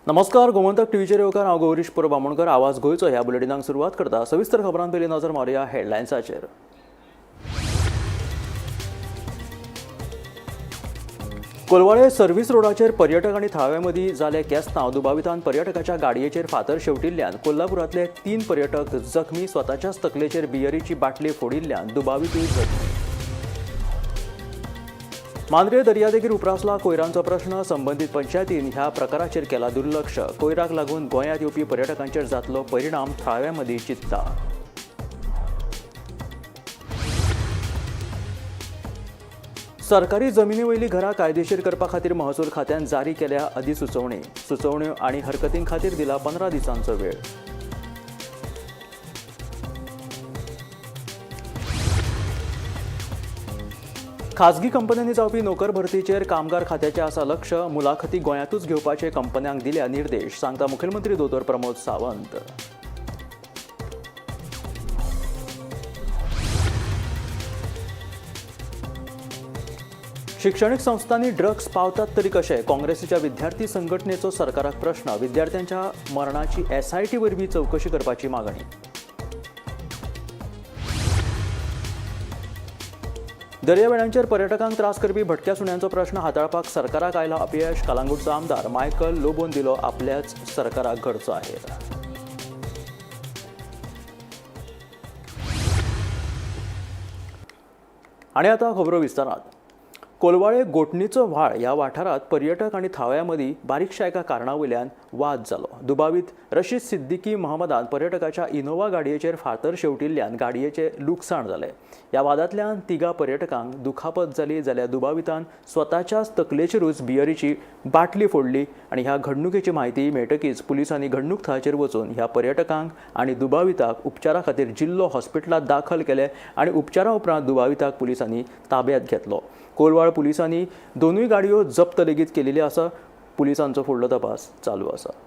नमस्कार, गोमंतक टीव्हीचेर येवकार. हांव गौरीश परब आमोणकर. आवाज गोंयचो ह्या बुलेटिनाक सुरवात करता. सविस्तर खबरां पयलीं नजर मारुया हेडलायन्साचेर. कोलवाळे सर्व्हिस रोडाचेर पर्यटक आनी थळाव्यां मदीं जाले केस्तांव. दुबावितान पर्यटकाच्या गाडयेचेर फातर शेवटिल्ल्यान कोल्हापुरांतले 3 पर्यटक जखमी. स्वताच्याच तकलेचेर बियरीची बाटली फोडिल्ल्यान दुबावितूय जखमी. मांद्रे दर्यादेगेर उप्रासला कोयरांचो प्रश्न. संबंदीत पंचायतीन ह्या प्रकाराचेर केला दुर्लक्ष. कोयराक लागून गोंयांत येवपी पर्यटकांचेर जातलो परिणाम थळाव्यां मदीं चिंता. सरकारी जमिनी वयली घरां कायदेशीर करपा खातीर महसूल खात्यान जारी केल्या अधिसुचोवणी. सुचोवण्यो आनी हरकतीं खातीर दिला 15 दिसांचो वेळ. खाजगी कंपन्यांनी जावपी नोकर भरतीचेर कामगार खात्याचें आसा लक्ष. मुलाखती गोंयांतूच घेवपाचे कंपन्यांक दिल्या निर्देश, सांगता मुखेलमंत्री दोतोर प्रमोद सावंत. शिक्षणीक संस्थांनी ड्रग्स पावतात तरी कशे? काँग्रेसीच्या विद्यार्थी संघटनेचो सरकाराक प्रश्न. विद्यार्थ्यांच्या मरणाची एसआयटी वरवीं चवकशी करपाची मागणी. दर्यावेळांचेर पर्यटकांक त्रास करपी भटक्या सुण्यांचो प्रश्न हाताळपाक सरकाराक आयला अपयश. कलांगूटचो आमदार मायकल लोबोन दिलो आपल्याच सरकाराक घरचो आहेर. आनी आतां खबरो विस्तारात. कोलवाळे गोठणीचो व्हाळ ह्या वाठारांत पर्यटक आनी थळाव्यां मदीं बारीकशा एका कारणा वयल्यान वाद जालो. दुबावीत रशीद सिद्दीकी महमदान पर्यटकाच्या इनोव्हा गाडयेचेर फातर शेवटिल्ल्यान गाडयेचें लुकसाण जालें. ह्या वादांतल्यान 3 पर्यटकांक दुखापत जाली, जाल्यार दुबावितान स्वताच्याच तकलेचेरूच बियरीची बाटली फोडली. आनी ह्या घडणुकेची म्हायती मेळटकीच पुलिसांनी घडणूक थळाचेर वचून ह्या पर्यटकांक आनी दुबाविताक उपचारा खातीर जिल्लो हॉस्पिटलांत दाखल केले आनी उपचारा उपरांत दुबाविताक पुलिसांनी ताब्यांत घेतलो. कोलवाळ पुलिसांनी दोनूय गाडयो जप्त लेगीत केलेली आसा. पुलिसांचो फुडलो तपास चालू आसा.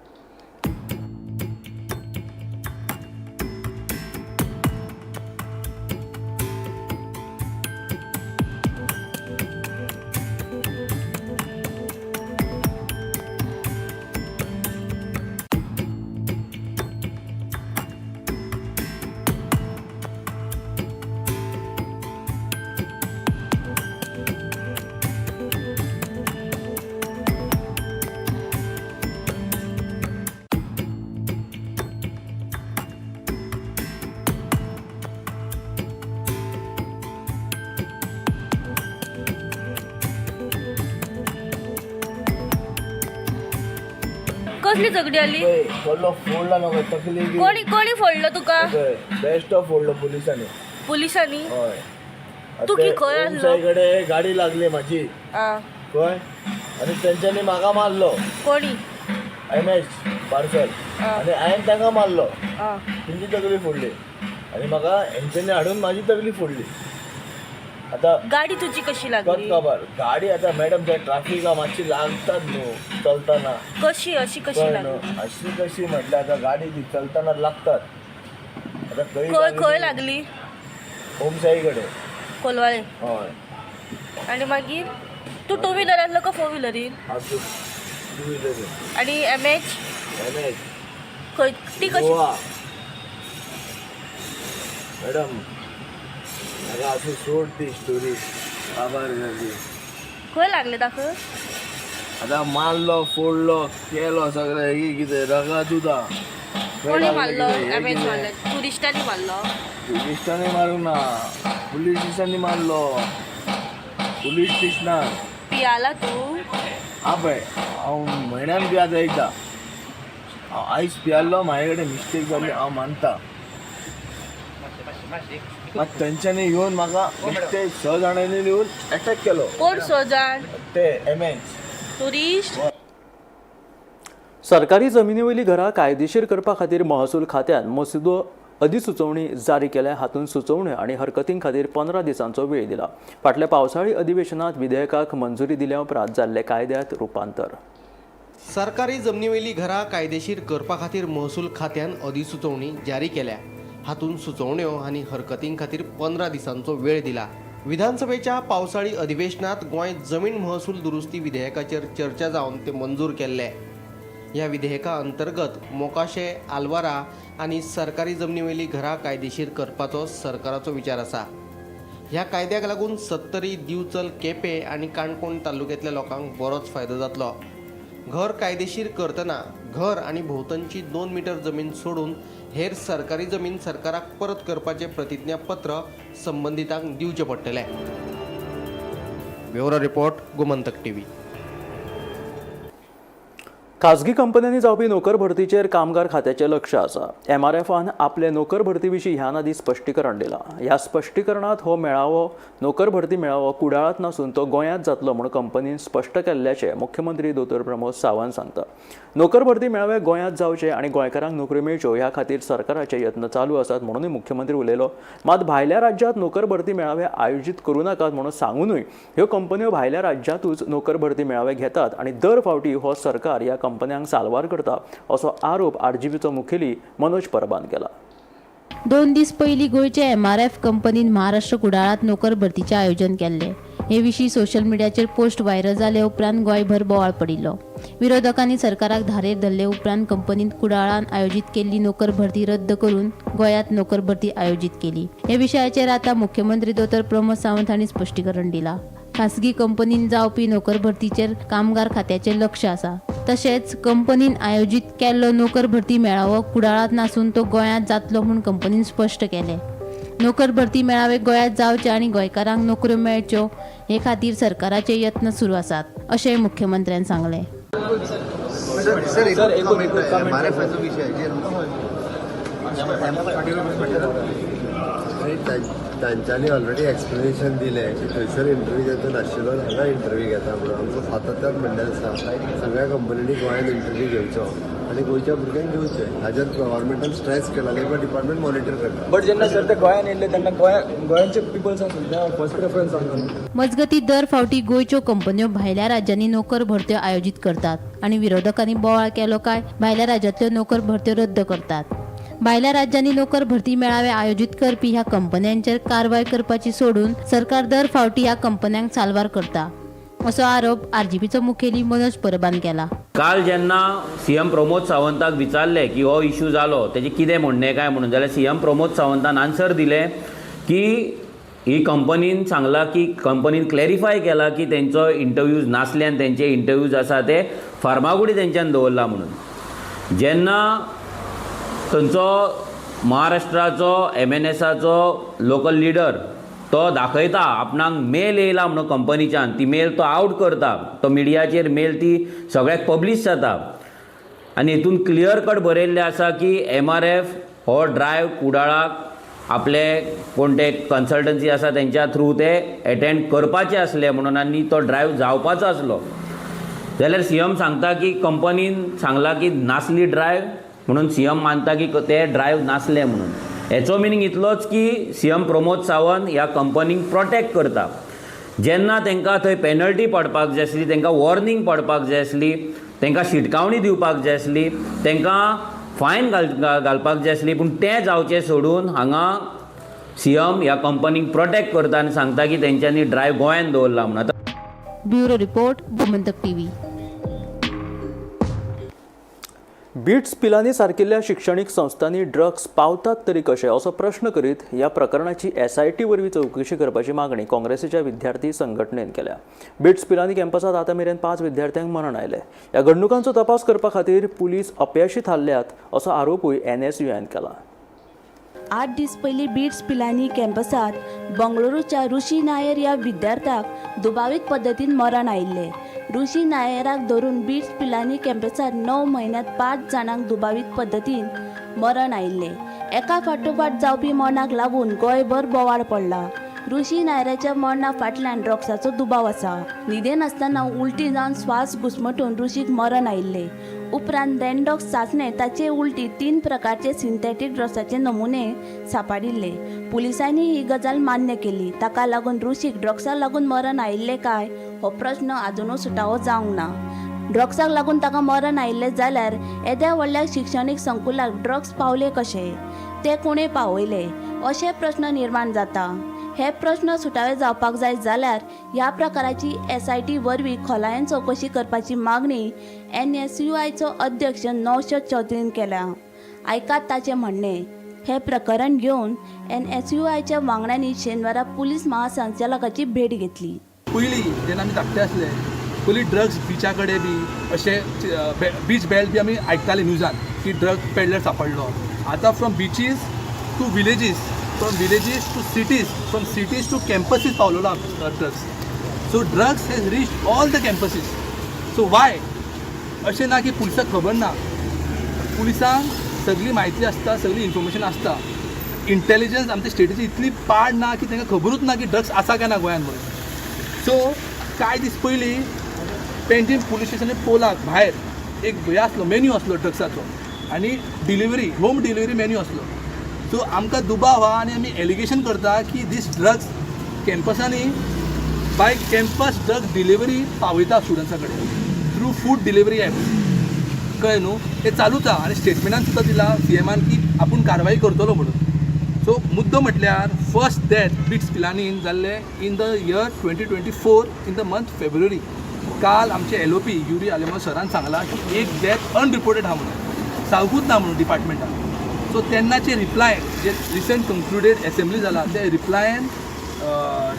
कसली झगडी आली? फोडलो, फोडला नको तकली. कोणी कोणी फोडलं तुका? बेस्ट ऑफ फोडलो पोलिसांनी. पोलिसांनी? हय. तू की खंय आसलो? कडे गाडी लागली माझी खंय आनी तेंच्यांनी म्हाका मारलो. कोणी? M H parcel. आनी हांवें तांकां मारलो, तेंची तकली फोडली आनी म्हाका हेंच्यांनी हाडून म्हाजी तकली फोडली. आतां गाडी तुजी कशी लागली? खबर गाडी आतां मॅडम त्या ट्राफिका मातशी लागतात न्हू चलतना. कशी अशी कशी लागली? अशी कशी म्हटल्यार आतां गाडी ती चलतना लागतात. आतां खंय खंय लागली? ओमसाई कडेन. कोलवाळे? हय. आनी मागीर तूं टू व्हिलर आसलो का फोर व्हिलरीन? टू व्हिलरीन. आनी एम एच? एम एच खंय ती कशी? मॅडम म्हाका अशी सोड ती स्टोरी काबार जाली. खंय लागले दाखय? आतां मारलो, फोडलो, केलो सगळें कितें रगत सुद्दां. कोणी मारलो? एम एच मारलो? टुरिस्टांनी मारलो? टुरिस्टांनी मारूंक ना, पुलीस स्टेशनांनी मारलो, पुलीस स्टेशनार. पियाला तूं? हा पळय, हांव म्हयन्यान पियाता एकदां. हांव आयज पियाल्लो, म्हाजे कडेन मिस्टेक जाली, हांव मानता. मात तेंच्यांनी येवन म्हाका बेश्टे 6 जाणांनी येवन एटॅक केलो. कोण 6 जाण? ते एम एच टुरिस्ट? सरकारी जमिनी वयली घरां कायदेशीर करपा खातीर महसूल खात्यान मसुदो अधिसुचोवणी जारी केल्या. हातूंत सुचोवण्यो आनी हरकतीं खातीर 15 दिसांचो वेळ दिला. फाटल्या पावसाळी अधिवेशनात विधेयकाक मंजुरी दिल्या उपरांत जाल्ले कायद्यांत रुपांतर. सरकारी जमनीवयली घरां कायदेशीर करपा खातीर महसूल खात्यान अधिसुचोवणी जारी केल्या. हातूंत सुचोवण्यो आनी हरकतीं खातीर 15 दिसांचो वेळ दिला. विधानसभेच्या पावसाळी अधिवेशनात गोंय जमीन महसूल दुरुस्ती विधेयकाचेर चर्चा जावन ते मंजूर केल्ले. ह्या विधेयका अंतर्गत मोकाशे, आलवारा आनी सरकारी जमनीवयली घरां कायदेशीर करपाचो सरकाराचो विचार आसा. ह्या कायद्याक लागून सत्तरी, दिवचल, केपें आनी काणकोण तालुक्यांतल्या लोकांक बरोच फायदो जातलो. घर कायदेशीर करतना घर आनी भोंवतणची 2 मिटर जमीन सोडून हेर सरकारी जमीन सरकाराक परत करपाचें प्रतिज्ञापत्र संबंदितांक दिवचें पडटलें. Bureau report, Gomantak TV. खाजगी कंपन्यांनी जावपी नोकर भरतीचेर कामगार खात्याचें लक्ष आसा. एमआरएफान आपले नोकर भरती विशीं ह्यान आदीं स्पश्टीकरण दिलां. ह्या स्पश्टीकरणांत हो मेळावो नोकर भरती मेळावो कुडाळांत नासून तो गोंयांत जातलो म्हूण कंपनीन स्पश्ट केल्ल्याचें मुख्यमंत्री दोतोर प्रमोद सावंत सांगता. नोकर भरती मेळावे गोंयांत जावचे आनी गोंयकारांक नोकऱ्यो मेळच्यो ह्या खातीर सरकाराचे यत्न चालू आसात म्हणूनय मुख्यमंत्री उलयलो. मात भायल्या राज्यांत नोकर भरती मेळावे आयोजीत करूं नाकात म्हणून सांगुनूय ह्यो कंपन्यो भायल्या राज्यांतूच नोकर भरती मेळावे घेतात आनी दर फावटी हो सरकार ह्या कंपन्यांक साल्वार करता असो आरोप आरजीपीचो मुखेली मनोज परबान केला. 2 दीस पयलीं गोंयचे एमआरएफ कंपनीन महाराष्ट्र कुडाळांत नोकर भरतीचें आयोजन केल्लें. हे विशीं सोशल मिडियाचेर पोस्ट व्हायरल जाले उपरांत गोंयभर बोवाळ पडिल्लो. विरोधकांनी सरकाराक धारेर धरले उपरांत कंपनीन कुडाळान आयोजीत केल्ली नोकर भरती रद्द करून गोंयांत नोकर भरती आयोजीत केली. हे विशयाचेर आतां मुख्यमंत्री दोतोर प्रमोद सावंत हांणी स्पश्टीकरण दिलां. खासगी कंपनीन जावपी नोकर भरतीचेर कामगार खात्याचें लक्ष आसा. तशेंच कंपनीन आयोजीत केल्लो नोकर भरती मेळावो कुडाळांत नासून तो गोंयांत जातलो म्हूण कंपनीन स्पश्ट केलें. नोकर भरती मेळावे गोंयांत जावचे आनी गोंयकारांक नोकऱ्यो मेळच्यो हे खातीर सरकाराचे यत्न सुरू आसात अशेंय मुख्यमंत्र्यान सांगलें. सर, एक एमआरएफाचो विशय तांच्यांनी ऑलरेडी एक्सप्लेनेशन दिलें की थंयसर इंटरव्यू जाता नाशिल्लो, हांगा इंटरव्यू घेता म्हणून. आमचो सातत्यान म्हणणें आसा, सगळ्या कंपनींनी गोंयांत इंटरव्यू घेवचो आनी गोंयच्या भुरग्यांक घेवचें. हाजेर गव्हर्मेंटान स्ट्रेस केला, लेबर डिपार्टमेंट मॉनिटर करता. बट जेन्ना सर ते गोंयान येयल्ले तेन्ना गोंयांचे पिपल्सांक सुद्दां फर्स्ट प्रेफरन्स आमकां. मजगतीं, दर फावटी गोंयच्यो कंपन्यो भायल्या राज्यांनी नोकर भरत्यो आयोजीत करतात आनी विरोधकांनी बोवाळ केलो काय भायल्या राज्यांतल्यो नोकर भरत्यो रद्द करतात. भायल्या राज्यांनी नोकर भरती मेळावे आयोजीत करपी ह्या कंपन्यांचेर कारवाय करपाची सोडून सरकार दर फावटी ह्या कंपन्यांक साल्वार करता असो आरोप आरजीपीचो मुखेली मनोज परबान केला. काल जेन्ना सीएम प्रमोद सावंताक विचारलें की हो इशू जालो तेजें कितें म्हणणें काय म्हणून, जाल्यार सीएम प्रमोद सावंतान आन्सर दिलें की ही कंपनीन सांगलां की कंपनीन क्लॅरिफाय केलां की तेंचो इंटरव्यूज नासले आनी तेंचे इंटरव्यूज आसा ते फार्मागुडी तेंच्यान दवरला म्हणून. जेन्ना थंयचो महाराष्ट्राचो एमएनएसाचो लोकल लिडर तो दाखयता आपणाक मेल येयला म्हणून कंपनीच्यान, ती मेल तो आवट करता, तो मिडियाचेर मेल ती सगळ्याक पब्लीश जाता आनी हितून क्लियर कट बरयल्लें आसा की एमआरएफ हो ड्रायव कुडाळाक आपले कोण ते कन्सल्टन्सी आसा तेंच्या थ्रू ते एटेंड करपाचे आसले म्हणून आनी तो ड्रायव जावपाचो आसलो. जाल्यार सीएम सांगता की कंपनीन सांगला की नासली ड्रायव म्हणून, सीएम मानता की ते ड्रायव नासले म्हणून. हेचो मिनींग इतलोच की सीएम प्रमोद सावंत ह्या कंपनीक प्रोटेक्ट करता. जेन्ना तांकां थंय पेनल्टी पडपाक जाय आसली, तांकां वॉर्निंग पडपाक जाय आसली, तांकां शिटकावणी दिवपाक जाय आसली, तांकां फायन घालपाक जाय आसली, पूण तें जावचें सोडून हांगा सीएम ह्या कंपनीक प्रोटेक्ट करता आनी सांगता की तेंच्यांनी ड्रायव गोंयांत दवरला म्हणून. Bureau report, Gomantak TV. BITS Pilani सारकिल्ल्या शिक्षणीक संस्थांनी ड्रग्स पावतात तरी कशे असो प्रश्न करीत ह्या प्रकरणाची एसआयटी वरवीं चवकशी करपाची मागणी काँग्रेसीच्या विद्यार्थी संघटनेन केल्या. बिट्स पिलानी कॅम्पसांत आतां मेरेन 5 विद्यार्थ्यांक मरण आयलें. ह्या घडणुकांचो तपास करपा खातीर पुलीस अपयशी थारल्यात असो आरोपूय एनएसयूआयन केला. 8 दीस पयलीं बिट्स पिलानी कॅम्पसांत बंगळुरूच्या ऋषी नायर ह्या विद्यार्थ्याक दुबावीत पद्दतीन मरण आयिल्लें. ऋषी नायराक धरून बिट्स पिलानी कॅम्पसांत 9 म्हयन्यांत 5 जाणांक दुबावीत पद्दतीन मरण आयिल्लें. एका फाटोफाट जावपी मरणाक लागून गोंयभर बोवाळ पडला. ऋषी नायराच्या मरणा फाटल्यान ड्रग्साचो दुबाव आसा. न्हिदेन आसतना उलटी जावन श्वास घुस्मटून ऋषीक मरण आयिल्लें. उपरांत रँडॉक्स चांचणेंत ताचे उलटी 3 प्रकारचे सिंथेटीक ड्रग्साचे नमुने सांपडिल्ले. पुलिसांनी ही गजाल मान्य केली. ताका लागून ऋषीक ड्रग्साक लागून मरण आयिल्लें काय हो प्रश्न आजुनूय सुटावो जावंक ना. ड्रग्साक लागून ताका मरण आयिल्लें जाल्यार येद्या व्हडल्या शिक्षणीक संकुलाक ड्रग्स पावले कशे, ते कोणें पावयले अशे प्रश्न निर्माण जाता. हे प्रश्न सुटावे जावपाक जाय जाल्यार ह्या प्रकाराची एसआयटी वरवीं खोलायेन चवकशी करपाची मागणी एनएसयूआयचो अध्यक्ष नौशद चौधरीन केल्या. आयकात ताचें म्हणणें. हे प्रकरण घेवन एनएसयूआयच्या वांगड्यांनी शेनवारा पुलीस महासंचालकाची भेट घेतली. पयलीं जेन्ना आमी धाकटे आसले, पयलीं ड्रग्स बिचा कडेन बी अशें बीच बेल्ट बी आमी आयकताले न्यूजान की ड्रग पेडलर सापडलो. आतां from beaches to villages, from villages to cities, from cities to campuses पावलेलो drugs. So drugs has reach all the campuses. So why अशें ना की पुलिसांक खबर ना? पुलिसांक सगळी म्हायती आसता, सगळी इन्फॉर्मेशन आसता. इंटेलिजन्स आमच्या स्टेटीची इतली पाड ना की तांकां खबरूच ना की ड्रग्स आसा काय ना गोंयांत म्हणून. सो कांय दीस पयलीं पेंजीम पुलीस स्टेशनाच्या पोलाक भायर एक हे आसलो, मेन्यू आसलो ड्रग्साचो आनी डिलिव्हरी, होम डिलिव्हरी मेन्यू आसलो. सो आमकां दुबाव आहा आनी आमी एलिगेशन करता की दीस ड्रग्स कॅम्पसांनी बाय कॅम्पस ड्रग डिलिव्हरी पावयता स्टुडंट्सा कडेन थ्रू फूड डिलिव्हरी ॲप. कळ्ळें न्हू? हें चालूच आहा आनी स्टेटमेंटान सुद्दां दिलां सीएमान की आपूण कारवाई करतलो म्हणून. सो मुद्दो म्हटल्यार फर्स्ट डेथ बिट्स पिलानीन जाल्लें in the year 2024 in the month February. काल आमचे एलओपी युरी आलेमाव सरान सांगलां की एक डेथ अनरिपोर्टेड आहा म्हणून, सांगूच ना म्हणून डिपार्टमेंटान. सो तेन्नाचे रिप्लाय जे रिसंट कंक्लुडेड एसेंब्ली जाला, ते रिप्लायन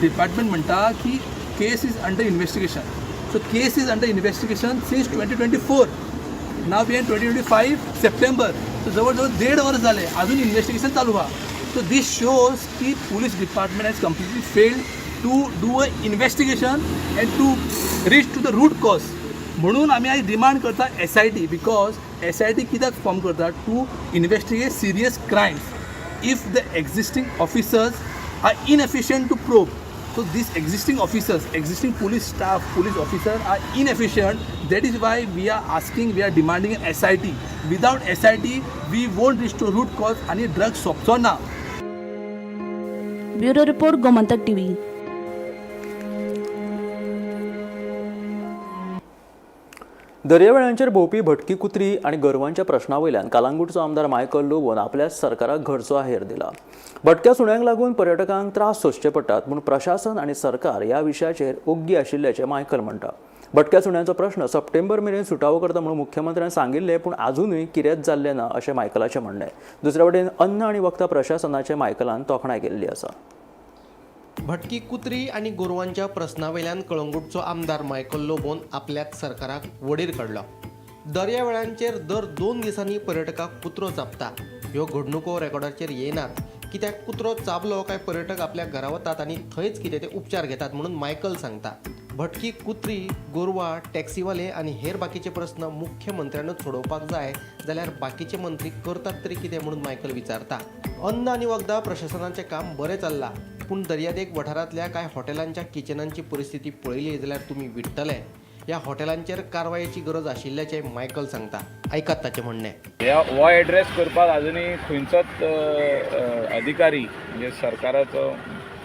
डिपार्टमेंट म्हणटा की case is under investigation. So case is under investigation since 2024. Now we 2025 September. So जवळ जवळ देड वर्स जालें, अजून इन्वेस्टिगेशन चालू आहा. सो दीस शोज की police department has completely failed to do a investigation and to reach to the root cause. म्हणून आमी आयज डिमांड करता SIT, because SIT कित्याक फॉर्म करता? To investigate serious crimes. If the existing officers are inefficient to probe, so these existing officers, existing police staff, police officers are inefficient. That is why we are asking, we are demanding an SIT. Without SIT, we won't reach to root cause आणि drugs सोंपचो ना. Bureau report, Gomantak TV. दर्यावेळांचेर भोंवपी भटकी कुत्री आनी गोरवांच्या प्रश्ना वयल्यान कलांगूटचो आमदार Michael लोबोन आपल्या सरकाराक घरचो आहेर दिला. भटक्या सुण्यांक लागून पर्यटकांक त्रास सोंसचे पडटात म्हूण प्रशासन आनी सरकार ह्या विशयाचेर ओग्गी आशिल्ल्याचें मायकल म्हणटा. भटक्या सुण्यांचो प्रश्न सप्टेंबर मेरेन सुटावो करता म्हणून मुख्यमंत्र्यान सांगिल्लें, पूण आजुनूय कितेंच जाल्लें ना अशें मायकलाचें म्हणणें. दुसरे वटेन अन्न आनी वखदां प्रशासनाचें मायकलान तोखणाय केल्ली आसा. भटकी कुत्री आनी गोरवांच्या प्रस्नावेल्यान कळंगूटचो आमदार मायकल लोबोन आपल्याच सरकाराक वडीर काडलो. दर्यावेळांचेर दर 2 दिसांनी पर्यटकाक कुत्रो चाबता. ह्यो घडणुको रेकॉर्डाचेर येनात, कित्याक कुत्रो चाबलो काय पर्यटक आपल्या घरा वतात आनी थंयच कितें ते उपचार घेतात म्हणून मायकल सांगता. भटकी कुत्री, गोरवां, टॅक्सीवाले आनी हेर बाकीचे प्रस्न मुख्यमंत्र्यानूच सोडोवपाक जाय जाल्यार बाकीचे मंत्री करतात तरी कितें म्हणून मायकल विचारता. अन्न आनी वखदां प्रशासनाचें काम बरें चल्लां, पूण दर्यादेग वाठारांतल्या कांय हॉटेलांच्या किचनांची परिस्थिती पळयली जाल्यार तुमी विट्टले. ह्या हॉटेलांचेर कारवायेची गरज आशिल्ल्याचें मायकल सांगता. आयकात ताचें म्हणणें. हो एड्रेस करपाक अजुनूय खंयचोच अधिकारी, म्हणजे सरकाराचो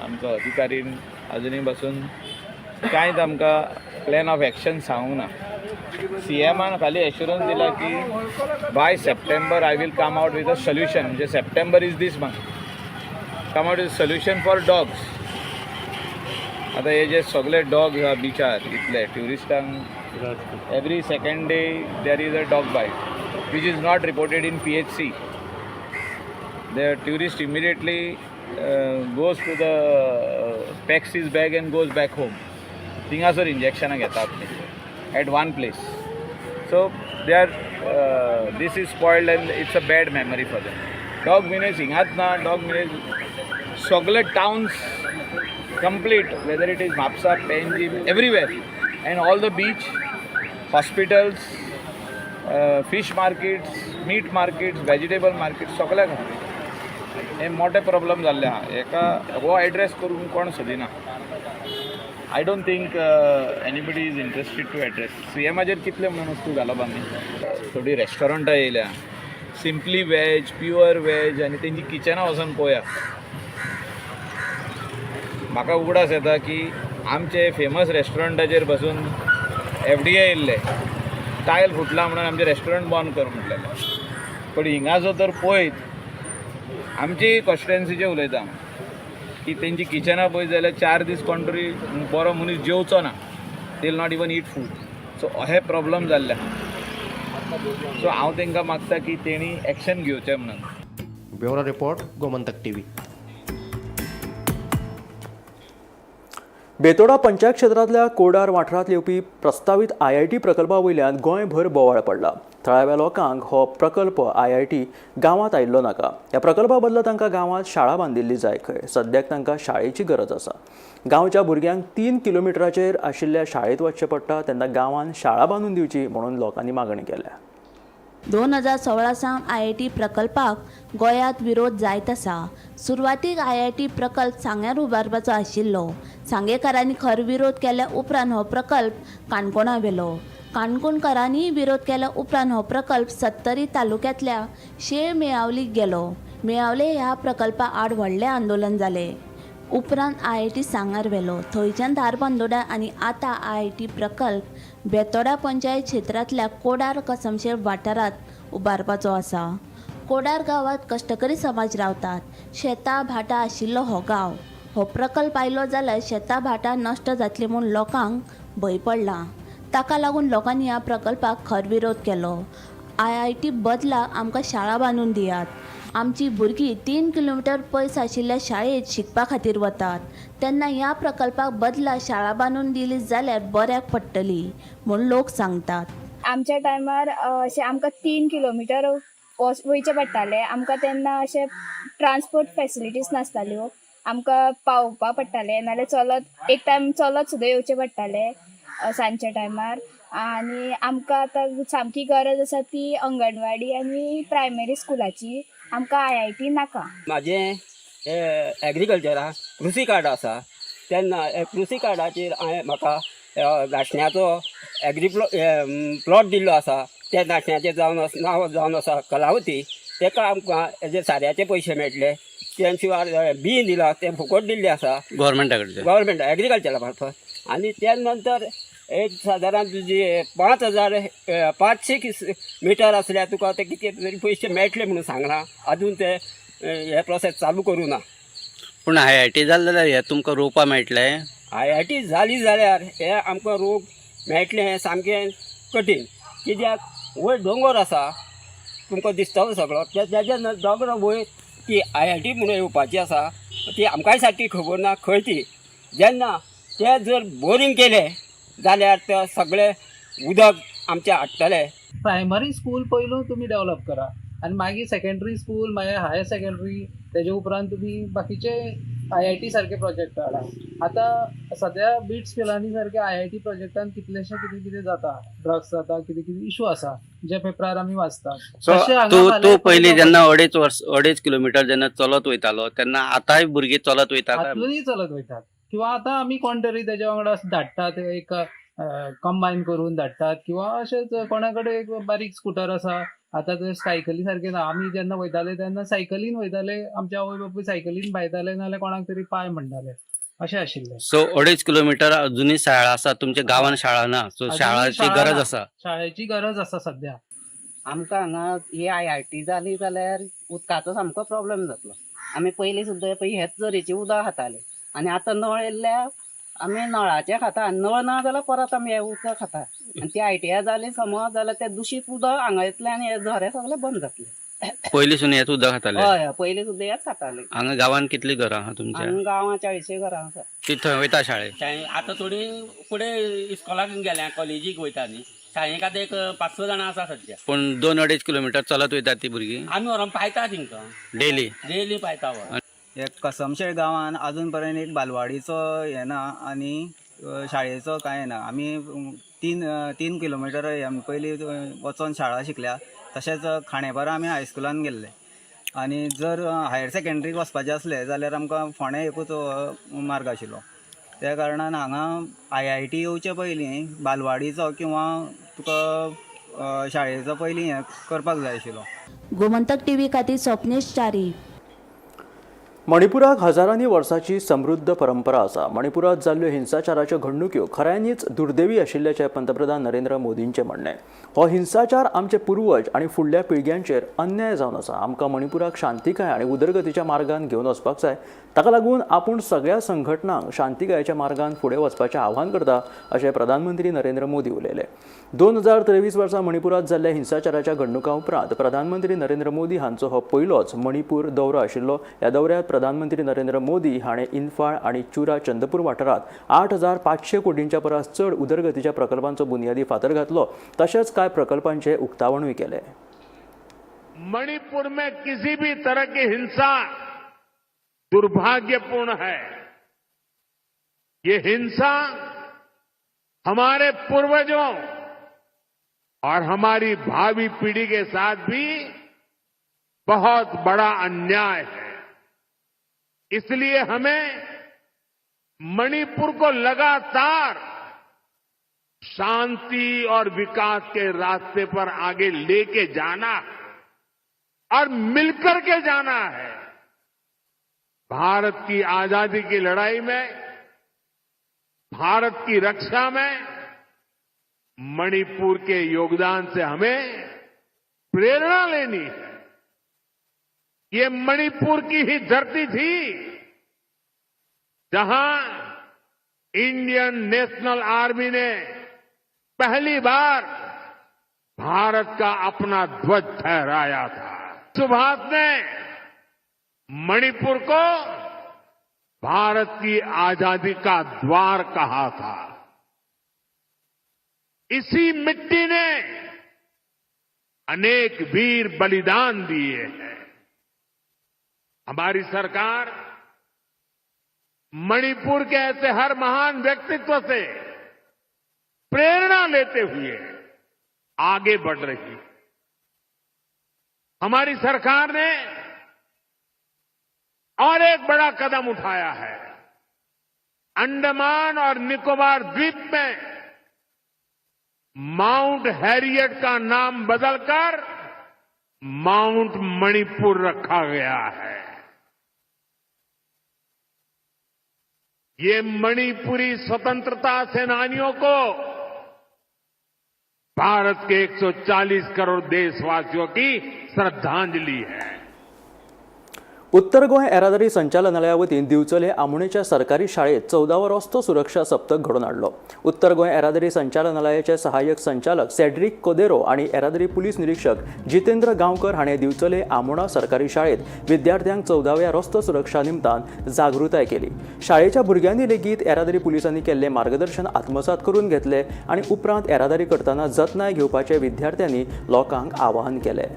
आमचो अधिकारी अजुनूय पासून कांयच आमकां प्लॅन ऑफ एक्शन सांगूंक ना. सीएमान खाली एश्युरन्स दिला की by September I will come out with a solution. म्हणजे September is this month, come out with solution for dogs. आतां हे जे सगळे डॉग्स आहा बिचार, इतले ट्युरिस्टांक every second day there is a dog bite which is not reported in PHC. The tourist immediately goes to the packs his bag and goes back home. थिंगासर इंजेक्शनां घेता आपली at one place. So they are this is spoiled and it's a bad memory for them. Dog menace हिंगाच ना, dog menace सगळे towns complete, whether it is Mapusa, Panjim, everywhere, and all the beach, hospitals, fish markets, meat markets, vegetable markets, सगळ्याक आहा. हे मोठे problem जाल्ले आहा. हेका हो एड्रेस करूंक कोण सोदिना. I don't think anybody is interested to address. सीएमाचेर कितले म्हणून वस्तू घालप आमी? थोडीं रेस्टॉरंटां येयल्या, सिंपली वॅज, प्युअर वॅज, आनी तेंची किचनां वचोन पळोवया. म्हाका उगडास येता की आमचे फेमस रेस्टॉरंटाचेर बसून एफडीए येयल्ले, टायल फुटला म्हणून आमचें रेस्टॉरंट बंद कर म्हटलेलें. पण हिंगा जो तर पळयत, आमची कॉन्स्टिट्युएन्सीचें उलयता, की तेंची किचनां पळयत जाल्यार 4 दीस कोण तरी बरो मनीस जेवचो ना, they will not even eat food. So हे प्रॉब्लम जाल्ले आहा. सो हांव तांकां मागता की तेणी एक्शन घेवचें म्हणून. Bureau report, Gomantak TV. Betora panchayat क्षेत्रांतल्या कोडार वाठारांत येवपी प्रस्तावीत IIT प्रकल्पा वयल्यान गोंयभर बोवाळ पडला. थळाव्या लोकांक हो प्रकल्प IIT गांवांत आयिल्लो नाका. ह्या प्रकल्पा बदला तांकां गांवांत शाळा बांदिल्ली जाय खंय. सद्याक तांकां शाळेची गरज आसा. गांवच्या भुरग्यांक 3 किलोमिटराचेर आशिल्ल्या शाळेंत वचचें पडटा, तेन्ना गांवांत शाळा बांदून दिवची म्हणून लोकांनी मागणी केल्या. 2016 सावन IIT प्रकल्पाक गोंयांत विरोध जायत आसा. सुरवातीक IIT प्रकल्प सांग्यार उबारपाचो आशिल्लो. सांगेकारांनी खर विरोध केल्या उपरांत हो प्रकल्प काणकोणा व्हेलो. काणकोणकारांनीय विरोध केल्या उपरांत हो प्रकल्प सत्तरी तालुक्यांतल्या शेळ मेळावलीक गेलो. मेळावले ह्या प्रकल्पा आड व्हडलें आंदोलन जालें. उपरांत IIT सांगार व्हेलो. थंयच्यान धारबांदोडा आनी आतां IIT प्रकल्प बेतोडा पंचायत क्षेत्रांतल्या कोडार कसमशेर वाठारांत उबारपाचो आसा. कोडार गांवांत कश्टकरी समाज रावतात. शेतां भाटां आशिल्लो हो गांव. हो प्रकल्प आयलो जाल्यार शेतां भाटां नश्ट जातली म्हूण लोकांक भंय पडला. ताका लागून लोकांनी ह्या प्रकल्पाक खर विरोध केलो. IIT बदला आमकां शाळा बांदून दियात. आमची भुरगीं 3 किलोमिटर पयस आशिल्ल्या शाळेंत शिकपा खातीर वतात, तेन्ना ह्या प्रकल्पाक बदला शाळा बांदून दिली जाल्यार बऱ्याक पडटली म्हूण लोक सांगतात. आमच्या टायमार अशें आमकां 3 किलोमिटर वयचें पडटालें. आमकां तेन्ना अशें ट्रांसपोर्ट फेसिलिटीज नासताल्यो. आमकां पावोवपा पडटालें, नाल्यार चलत एक टायम चलत सुद्दां येवचें पडटालें सांजच्या टायमार. आनी आमकां आतां सामकी गरज आसा ती अंगणवाडी आनी प्रायमरी स्कुलाची. आमकां IIT नाका. म्हाजें एग्रीकल्चरा कृषी कार्ड आसा, तेन्ना कृषी कार्डाचेर हांवें म्हाका नाशण्याचो एग्री प्लॉट दिल्लो आसा. त्या नाशण्याचें जावन नांव जावन आसा कलावती. तेका आमकां हेजे साऱ्याचे पयशे मेळटले. त्या शिवाय बी दिलां तें फुकट दिल्लें आसा गव्हर्मेंटा कडच्यान, गव्हर्मेंट एग्रीकल्चरा मार्फत. आनी त्या नंतर एक सादारण तुजी 5500 मिटर आसल्यार तुका ते कितें तरी पयशे मेळटले म्हणून सांगलां. अजून ते हे प्रोसेस चालू करूं ना. पूण IIT जालें जाल्यार हें तुमकां रोवपा मेळटलें? IIT जाली जाल्यार हे आमकां रोग मेळटलें हें सामकें कठीण. कित्याक वयर दोंगर आसा, तुमकां दिसतलो सगळो. तेज्या दोंगरा वयर ती IIT म्हणून येवपाची आसा, ती आमकांय सारकी खबर ना खंय ती. जेन्ना ते जर बोरींग केलें जाल्यार ते सगळें उदक आमचें हाडटले. प्रायमरी स्कूल पयलू तुमी डेवलप करा आनी मागीर सेकेंडरी स्कूल, मागीर हायर सेकेंडरी, तेजे उपरांत तुमी बाकीचे IIT सारके प्रोजेक्ट हाडा. आतां सद्या बिट्स पिलानी सारके IIT प्रोजेक्टान कितलेशे कितें कितें जाता, ड्रग्स जाता, कितें कितें इशू आसा जे पेपरार आमी वाचतात. सो तूं पयलीं जेन्ना 2.5 किलोमिटर जेन्ना चलत वयतालो तेन्ना आतांय भुरगीं चलत वयता? आजूनय चलत वयतात. किंवा आतां आमी कोण तरी तेज्या वांगडा धाडटात, एक कंबायन करून धाडटात, किंवा अशेंच कोणा कडेन एक बारीक स्कुटर आसा. आतां ते सायकली सारके ना. आमी जेन्ना वयताले तेन्ना सायकलीन वयताले, आमचे आवय बापूय सायकलीन भायताले, नाल्यार कोणाक तरी पाय म्हणटाले, अशें आशिल्लें. सो 2.5 किलोमिटर अजुनूय शाळा आसा तुमच्या गांवान, शाळा ना. सो शाळाची गरज आसा. शाळेची गरज आसा सद्या. आमकां हांगा ही IIT जाली जाल्यार उदकाचो सामको प्रोब्लम जातलो. आमी पयलीं सुद्दां पळय हेच झरीचें उदक खाताले आनी आतां नळ येयल्ल्या आमी नळाचें खाता आनी नळ ना जाल्यार परत आमी हें उदक खाता. आनी ती ITI जाली समज जाल्यार तें दुशीत उदक हांगा येतलें आनी हे झरे सगळे बंद जातले. पयलीं सून हेंच उदक खाताले? हय, पयलीं सुद्दां हेंच खाताले. हांगा गांवांत कितलीं घरां आहा तुमच्या? हांगा गांवांत 40 घरां आसा. ती थंय वयता शाळेक? आतां थोडीं फुडें इस्कॉलाक गेल्या, कॉलेजीक वयता न्ही. शाळेक आतां एक 5-6 जाणां आसा सद्या. पूण 2-2.5 किलोमिटर चलत वयतात ती भुरगीं? आमी व्हरोन पायता तेंकां. डेली? डेली पायता व्हरोन. एक कसमशेळ गांवान अजून पर्यंत एक बालवाडीचो हें ना आनी शाळेचो कांय ना. आमी 3 किलोमिटर पयलीं वचोन शाळा शिकल्या. तशेंच खांडेपारा आमी हायस्कुलान गेल्ले आनी जर हायर सेकेंडरीक वचपाचें आसलें जाल्यार आमकां फोंडें एकूच मार्ग आशिल्लो. त्या कारणान हांगा IIT येवचे पयलीं बालवाडीचो किंवा तुका शाळेचो पयलीं हें करपाक जाय आशिल्लो. गोमंतक टीव्ही खातीर स्वप्नेश च्यारी. मणिपुराक हजारांनी वर्सांची समृद्ध परंपरा आसा. मणिपुरात जाल्ल्यो हिंसाचाराच्यो घडणुक्यो खऱ्यांनीच दुर्दैवी आशिल्ल्याचें पंतप्रधान नरेंद्र मोदींचें म्हणणें. हो हिंसाचार आमचे पुर्वज आनी फुडल्या पिळग्यांचेर अन्याय जावन आसा. आमकां मणिपुराक शांतिकाय आनी उदरगतीच्या मार्गान घेवन वचपाक जाय. ताका लागून आपूण सगळ्या संघटनांक शांतिकायेच्या मार्गान फुडें वचपाचें आव्हान करता अशें प्रधानमंत्री नरेंद्र मोदी उलयले. 2023 वर्सा मणिपुरात जाल्ल्या हिंसाचाराच्या घडणुकां उपरांत प्रधानमंत्री नरेंद्र मोदी हांचो हो पयलोच मणिपूर दौरो आशिल्लो. ह्या दौऱ्यांत प्रधानमंत्री नरेंद्र मोदी हाणें इन्फाळ आनी चुरा चंदपूर वाठारांत 8500 कोटींच्या परस चड उदरगतीच्या प्रकल्पांचो बुनियादी फातर घातलो. तशेंच कांय प्रकल्पांचें उक्तावणूय केलें. मणिपुर में किसी भी तरह की हिंसा दुर्भाग्यपूर्ण है. ये हिंसा हमारे पूर्वजों और हमारी भावी पीढ़ी के साथ भी बहुत बड़ा अन्याय है. इसलिए हमें मणिपुर को लगातार शांति और विकास के रास्ते पर आगे लेके जाना है और मिलकर के जाना है. भारत की आजादी की लड़ाई में, भारत की रक्षा में मणिपुर के योगदान से हमें प्रेरणा लेनी है. ये मणिपुर की ही धरती थी जहां इंडियन नेशनल आर्मी ने पहली बार भारत का अपना ध्वज फहराया था. सुभाष ने मणिपुर को भारत की आजादी का द्वार कहा था. इसी मिट्टी ने अनेक वीर बलिदान दिए हैं. हमारी सरकार मणिपुर के ऐसे हर महान व्यक्तित्व से प्रेरणा लेते हुए आगे बढ़ रही है. हमारी सरकार ने और एक बड़ा कदम उठाया है. अंडमान और निकोबार द्वीप में माउंट हैरियट का नाम बदलकर माउंट मणिपुर रखा गया है. ये मणिपुरी स्वतंत्रता सेनानियों को भारत के 140 करोड़ देशवासियों की श्रद्धांजलि है. उत्तर गोंय येरादारी संचालनालया वतीन दिवचले आमोणेच्या सरकारी शाळेत 14वो रस्तो सुरक्षा सप्तक घडोवन हाडलो. उत्तर गोंय येरादारी संचालनालयाचे सहाय्यक संचालक सेड्रिक कोदेरो आनी येरादारी पुलीस निरीक्षक जितेंद्र गांवकर हाणें दिवचले आमोणा सरकारी शाळेत विद्यार्थ्यांक 14व्या रस्तो सुरक्षा निमतान जागृताय केली. शाळेच्या भुरग्यांनी लेगीत येरादारी पुलिसांनी केल्लें मार्गदर्शन आत्मसात करून घेतलें आनी उपरांत येरादारी करतना जतनाय घेवपाचें विद्यार्थ्यांनी लोकांक आवाहन केलें.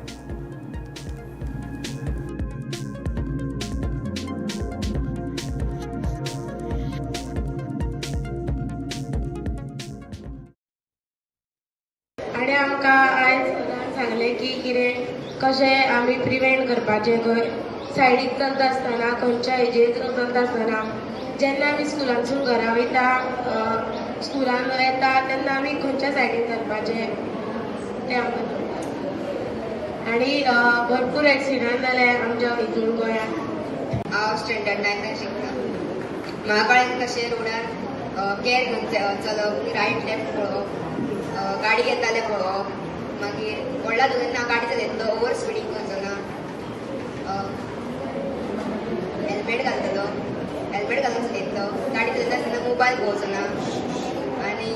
आनी आमकां आयज सरान सांगलें की कितें कशें आमी प्रिवेंट करपाचें, खंय सायडीक चलता आसतना, खंयच्या हेजेर चलता आसतना, जेन्ना आमी स्कुलांतसून घरा वयता, स्कुलान येता तेन्ना आमी खंयच्या सायडीन चलपाचें तें आमकां कळटा. आनी भरपूर एक्सिडंट जाले आमच्या हितून गोंयांत. हांव स्टँडर्ड 9 शिकता. म्हाका कळ्ळें कशें रोडार केअर घेवन चलप, रायट लेफ्ट पळोवप, गाडी येताले पळोवप, मागीर व्हडला ना गाडी चलयतलो, ओवर स्पिडींग करचो ना, हेल्मेट घालतलो, हेल्मेट घालून चलयतलो, गाडी चलयता आसतना मोबायल पळोवचो ना आनी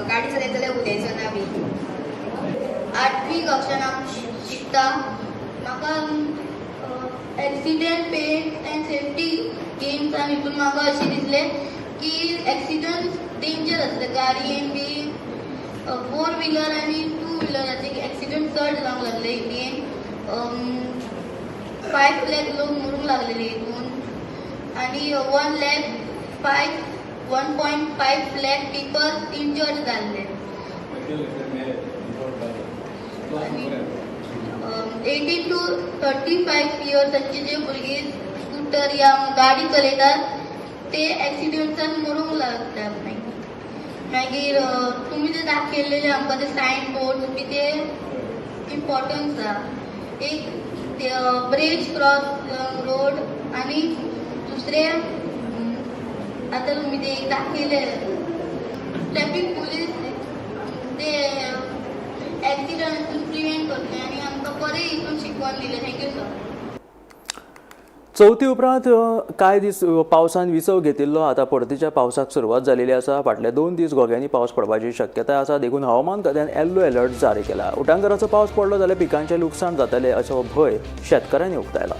गाडी चलयता जाल्यार उलयचो ना बी. 8वी कक्षान हांव शिकता. म्हाका एक्सिडंट पेन एंड सेफ्टी गेम्सान हितून म्हाका अशें दिसलें की एक्सिडंट डेंजर आसता. गाडयेन बी 4 व्हिलर आनी 2 व्हिलराचे एक्सिडंट चड जावंक लागले इंडियेन. 5 लाख लोक मरूंक लागलेले हितून आनी 1.5 लाख पीपल इंजर्ड जाल्ले. आनी 18 to 35 इयर्साचे जे भुरगे स्कुटर या गाडी चलयतात ते एक्सिडंटान मरूंक लागतात. मागीर तुमी जे दाखयल्लेले आमकां ते सायन बोर्ड बी ते इम्पॉर्टन्स आसा. एक ते ब्रिज क्रॉस रोड आनी दुसरें आतां तुमी ते दाखयले ट्रॅफीक पुलीस ते एक्सिडंट प्रिवेंट करतले आनी आमकां बरें हितून शिकवण दिलें. Thank you sir. चवथी उपरांत कांय दीस पावसान विसव घेतिल्लो. आतां परतीच्या पावसाक सुरवात जालेली आसा. फाटले 2 दीस घोग्यांनी पावस पडपाची शक्यताय आसा. देखून हवामान खात्यान येल्लो अलर्ट जारी केला. उटांगराचो पावस पडलो जाल्यार पिकांचें लुकसाण जातलें असो भंय शेतकारांनी उक्तायला.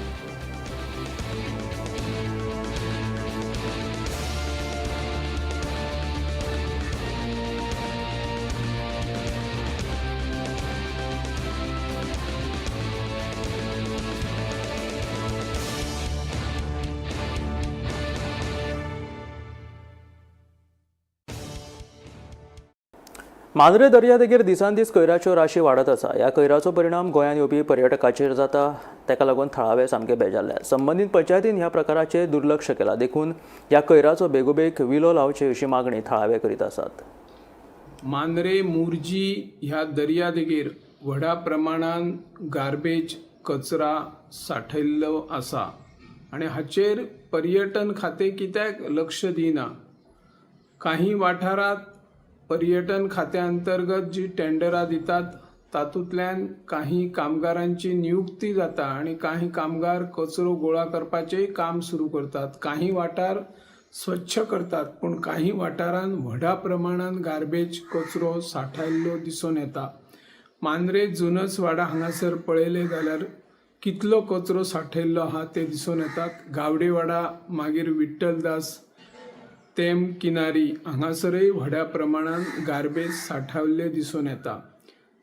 मांद्रे दर्यादेगेर दिसान दीस कयराच्यो राशी वाडत आसा. ह्या कयराचो परिणाम गोंयांत येवपी पर्यटकाचेर जाता. ताका लागून थळावे सामके बेजारले. संबंदीत पंचायतीन ह्या प्रकाराचेर दुर्लक्ष केलां. देखून ह्या कयराचो बेगोबेग विलो लावचे अशी मागणी थळावे करीत आसात. मांद्रे मोरजी ह्या दर्यादेगेर व्हडा प्रमाणान गार्बेज कचरा साठयल्लो आसा आनी हाचेर पर्यटन खातें कित्याक लक्ष दिना? काही वाठारांत पर्यटन खात्या अंतर्गत जी टेंडरां दितात तातूंतल्यान काही कामगारांची नियुक्ती जाता आनी काही कामगार कचरो गोळा करपाचेय काम सुरू करतात. काही वाठार स्वच्छ करतात पूण काही वाठारांत व्हडा प्रमाणान गार्बेज कचरो सांठयल्लो दिसून येता. मांद्रे जुनसवाडा हांगासर पळयलें जाल्यार कितलो कचरो सांठयल्लो आहा तें दिसून येतात. गावडेवाडा मागीर विठ्ठलदास तेम किनारी हांगासरय व्हडा प्रमाणान गार्बेज सांठवल्ले दिसून येता.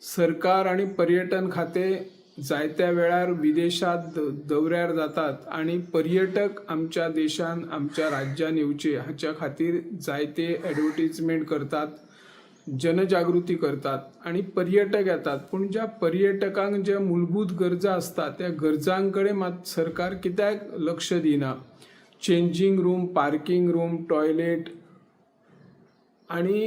सरकार आनी पर्यटन खातें जायत्या वेळार विदेशांत दौऱ्यार जातात आनी पर्यटक आमच्या देशान आमच्या राज्यान येवचे हाच्या खातीर जायते एडवर्टीजमेंट करतात, जनजागृती करतात आनी पर्यटक येतात. पूण ज्या पर्यटकांक ज्या मूलभूत गरजा आसता त्या गरजां कडेन मात सरकार कित्याक लक्ष दिना? Changing room, parking room, toilet आनी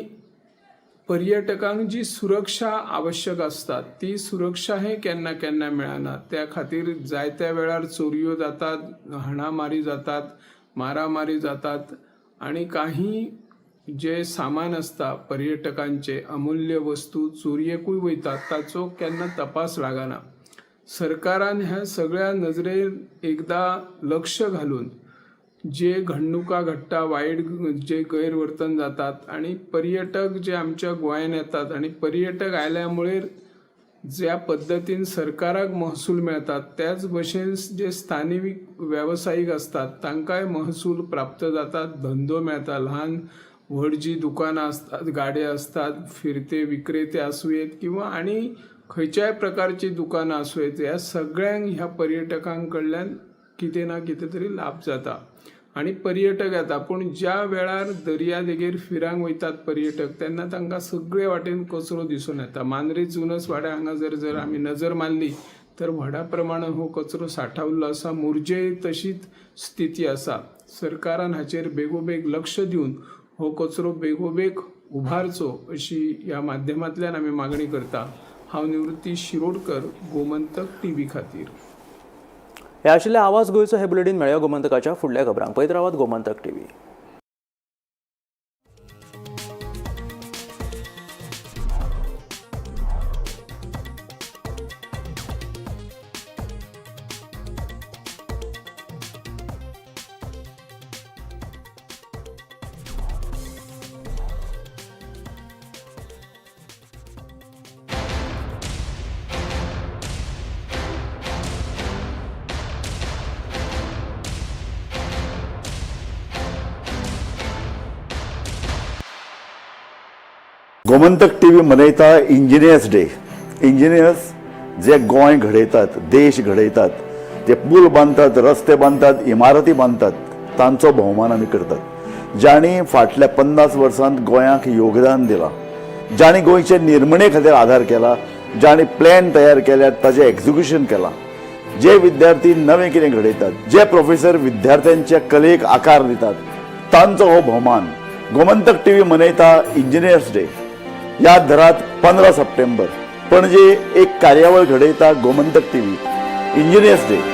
पर्यटकांक जी सुरक्षा आवश्यक आसता ती सुरक्षा हे केन्ना केन्ना मेळना. त्या खातीर जायत्या वेळार चोरयो जातात, हाणामारी जातात, मारामारी जातात आनी काही जे सामान आसता पर्यटकांचे अमूल्य वस्तू चोरयेकूय वयतात, ताचो केन्ना तपास लागना. सरकारान ह्या सगळ्या नजरेन एकदां लक्ष घालून जे घडणुका घडटा, वायट जे गैरवर्तन जातात आनी पर्यटक जे आमच्या गोंयान येतात आनी पर्यटक आयल्या मुळे ज्या पद्दतीन सरकाराक महसूल मेळतात त्याच भशेन जे स्थानीक वेवसायीक आसतात तांकांय महसूल प्राप्त जातात, धंदो मेळटा. ल्हान व्हड जी दुकानां आसतात, गाडे आसतात, फिरते विक्रेते आसूं येत किंवा आनी खंयच्याय प्रकारची दुकानां आसूं येत, ह्या सगळ्यांक ह्या पर्यटकां कडल्यान कितें ना कितें तरी लाभ जाता आनी पर्यटक येता. पूण ज्या वेळार दर्या देगेर फिरांक वयतात पर्यटक तेन्ना तांकां सगळे वाटेन कचरो दिसून येता. मांद्रे जुनसवाड्या हांगा जर जर आमी नजर मारली तर व्हडा प्रमाणान हो कचरो सांठवल्लो आसा. मोरजेय तशीच स्थिती आसा. सरकारान हाचेर बेगोबेग लक्ष दिवन हो कचरो बेगोबेग उबारचो अशी ह्या माध्यमांतल्यान आमी मागणी करता. हांव निवृत्ती शिरोडकर, गोमंतक टीव्ही खातीर. हे आशिल्ले आवाज गोंयचो हे बुलेटीन. मेळया गोमंतकाच्या फुडल्या खबरांक. पळयत रावात गोमंतक टीव्ही. गोमंतक टीव्ही मनयता इंजिनियर्स डे. इंजिनियर्स जे गोंय घडयतात, देश घडयतात, जे पूल बांदतात, रस्ते बांदतात, इमारती बांदतात, तांचो भोवमान आमी करतात. जांणी फाटल्या 50 वर्सांत गोंयाक योगदान दिलां, जांणी गोंयचे निर्मणे खातीर आधार केला, जांणी प्लॅन तयार केल्यात ताचें एक्झिक्युशन केलां, जे विद्यार्थी नवें कितें घडयतात, जे प्रोफेसर विद्यार्थ्यांच्या कलेक आकार दितात, तांचो हो भोवमान. गोमंतक टीव्ही मनयता इंजिनियर्स डे. याद धरात, 15 सप्टेंबर पणजे एक कार्यावळ घडयता गोमंतक टीव्ही. Engineers Day.